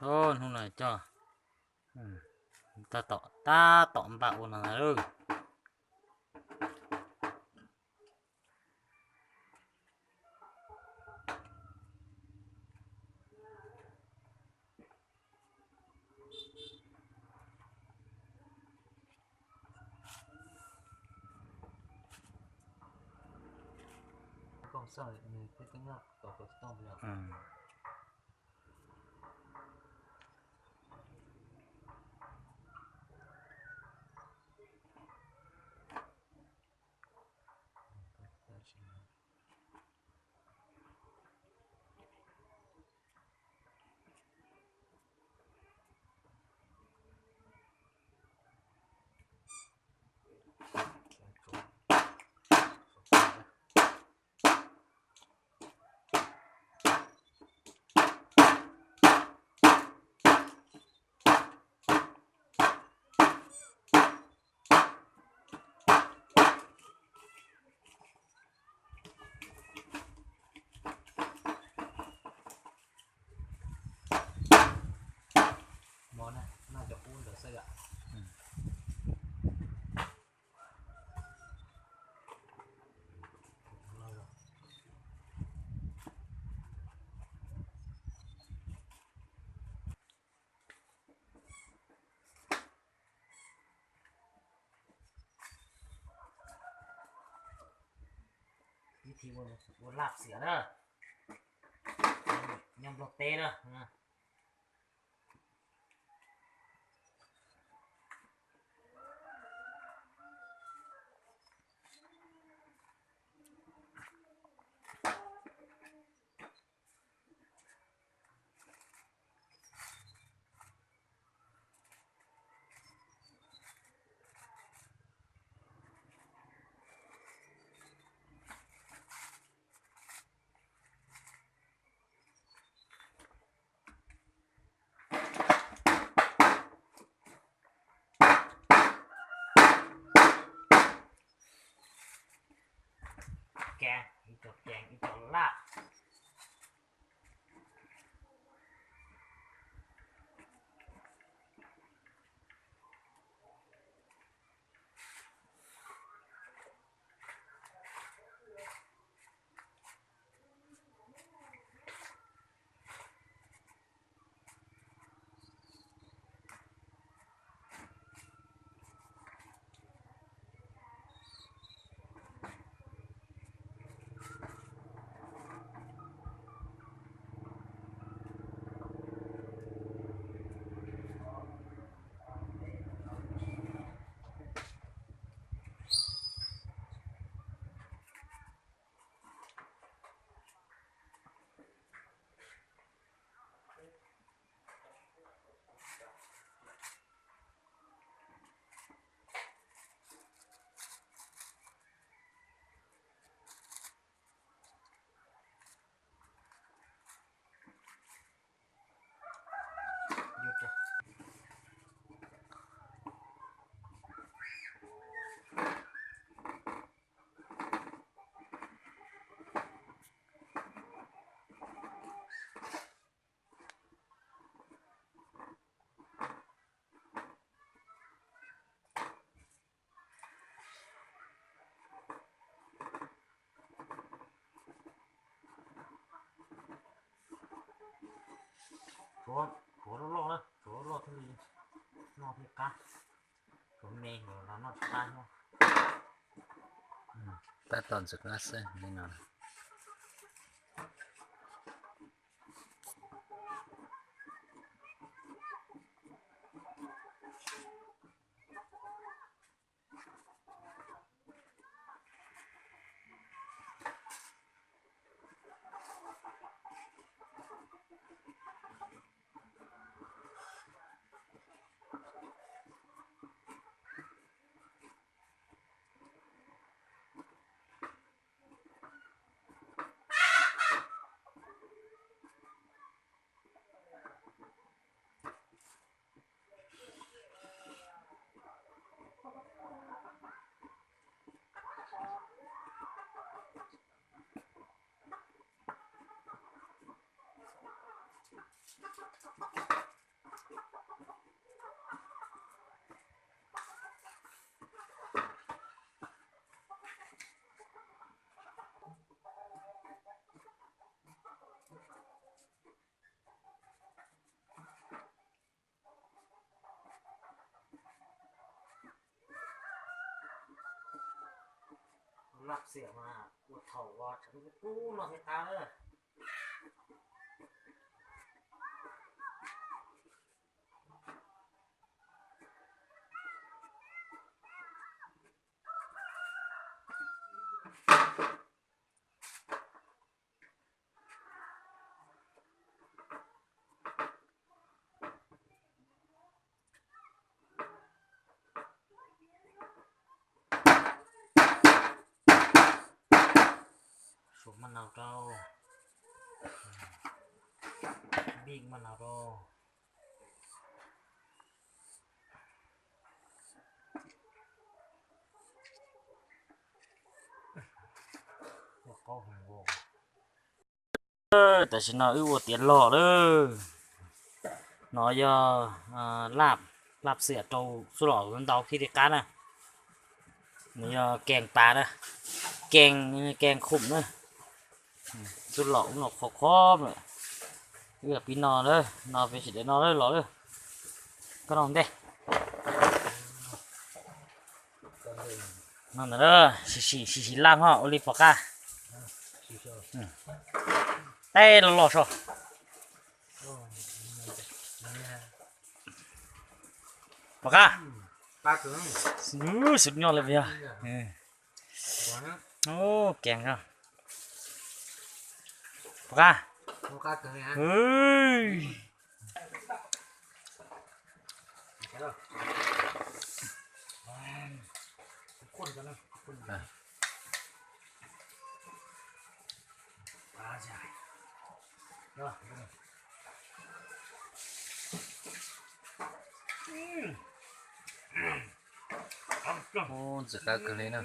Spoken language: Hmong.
Hnub no coj tab tom, tab tom npaj ua no na. Mov na, noj cov kub ntawd xwb yom. Ib txhia ua laj xiam na, nyob Nplog teb na. Kev, ib co kev, ib co laj. Tshuav, tshuav loj loj na, tshuav loj loj thiaj li noj thiaj qab. Tshuav me los noj tsis qab thiab. Tab tom ntxim qab xwb li no. Xiam mas ua thaum uas tseem kub no thiaj qab lawm. Suav maj nau rau, npij maj nau rau. Tam sim no wb ua tiav log lawm. No yog laj, laj xiam rau xub lom ntau thiaj li qab na. Nws yog kees pas na, kees, kees khum na. Xub lom ub no qhov qhov lawm. Wb pib no lawm, no peb sawv daws no lawm los lawm. Koj no ntej. No ntawd, sim sim laj ho ua li pom qab. Tej los los so. Pom qab. Xub nyob li yog. Kees. Pom qab. Ntxim qab kawg li na.